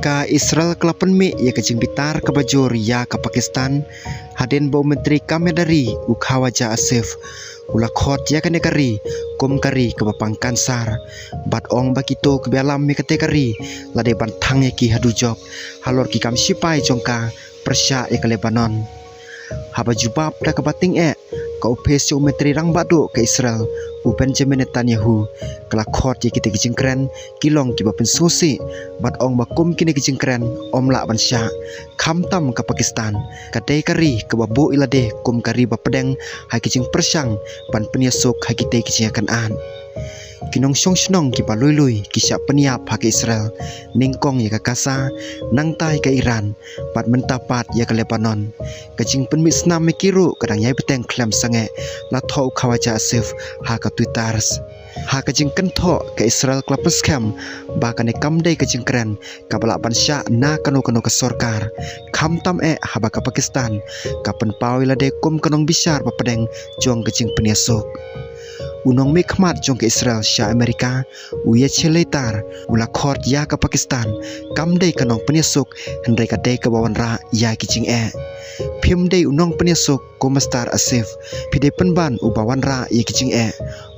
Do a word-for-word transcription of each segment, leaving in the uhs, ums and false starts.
Ka Israel ka la pynmih ïa ka jingbitar kaba jur ïa ka Pakistan hadien ba u Myntri Kam Ïada Ri u Khawaja Asif u la khot ïa kane ka ri kum ka ri kaba pang kansar, bad ong ba kito kiba ïalam ïa kata ka ri la dei ban thang ïa ki ha dujok halor ki kam shipai jong ka pyrshah ïa ka Lebanon. Haba jubab da kaba tyngeh, ka ophis jong u Myntri Rangbah Duh ka Israel u Benjamin Netanyahu ka la khot ïa kita ki jingkren ki long kiba pynsngewsih, bad ong ba kum kine ki jingkren ym lah ban shah, khamtam ka Pakistan ka dei ka ri kaba buh ïa lade kum ka ri ba pdeng ha ki jingpyrshang ban pynïasuk ha kita ki jingïakynad. Ki nongshong shnong kiba lui lui ki shah pynïap ha ka Israel, nyngkong ïa ka Gaza, nangta ïa ka Iran, bad mynta pat ïa ka Lebanon. Ka jingpynmih snam ïa ki ruh ka dang ïai bteng khlem sangeh, la thoh u Khawaja Asif ha ka Twitter. Ha ka jingkynthoh, ka Israel ka la pynskhem ba kane kam dei ka jingkren kaba lah ban shah na kano kano ka sorkar, khamtam eh haba ka Pakistan ka pynpaw ïa lade kum ka nongbishar ba pdeng jong ka jingpynïasuk. U nongmihkhmat jong ka Israel sha Amerika, u Yaachle Leitar, u la khot ïa ka Pakistan kam dei ka nongpynïasuk, hynrei ka dei kaba wanrah ïa ki jingeh. Phim dei u nongpynïasuk, ko Mister Asif, phi dei pynban uba wanrah ïa ki jingeh.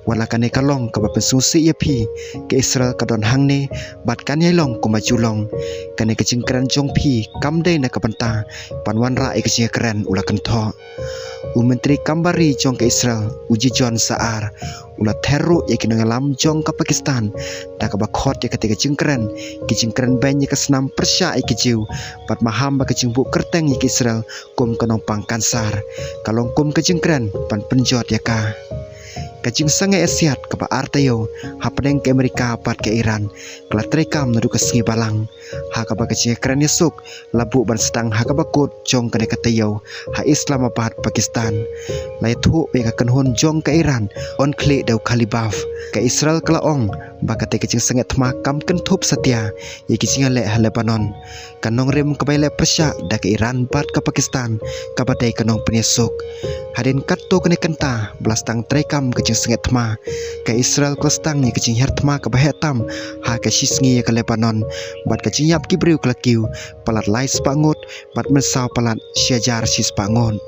Wat la kane ka long kaba pynsngewsih ïa phi, ka Israel ka don hangne bad kan ïai long kumba ju long. Kane ka jingkren jong phi kam dei na ka bynta ban wanrah ïa ka jingkren, u la kynthoh. U Myntri Kam Bar Ri jong ka Israel, u Gideon Sa'ar, u la ther ruh ïa ki nongïalam jong ka Pakistan da kaba khot ïa kata ka jingkren, ki jingkren beiñ ïa ka snam pyrshah ïa ki Jiw, bad maham ba ka jingbuh kyrteng ïa ka Israel kum ka nongpang kansar ka long kum ka jingkren ban pynjot ïa ka. Ka jingsangeh ïasiat kaba ar taïew hapdeng ka Amerika bad ka Iran ka la treikam naduh ka sngi Balang, ha kaba ka jingkren ïasuk la buh ban sdang ha kaba kut jong kane ka taïew ha Islamabad, Pakistan. La ïathuh ba ïa ka kynhun jong ka Iran yn khlieh da u Khalibaf. Ka Israel ka la ong ba kata ka jingsangeh thma kam kynthup satia ïa ki jingïaleh ha Lebanon, ka nongrim kaba ïaleh pyrshah da ka Iran bad ka Pakistan kaba dei ka nongpynïasuk. Hadien katto katne kynta ba la sdang treikam ka jingsangeh thma, ka Israel ka la sdang ïa ka jinghiar thma kaba heh tam ha ka shisngi ïa ka Lebanon, bad ka jingïap ki briew ka la kiew palat lai spah ngut bad mynsaw palat shi hajar shi spah ngut.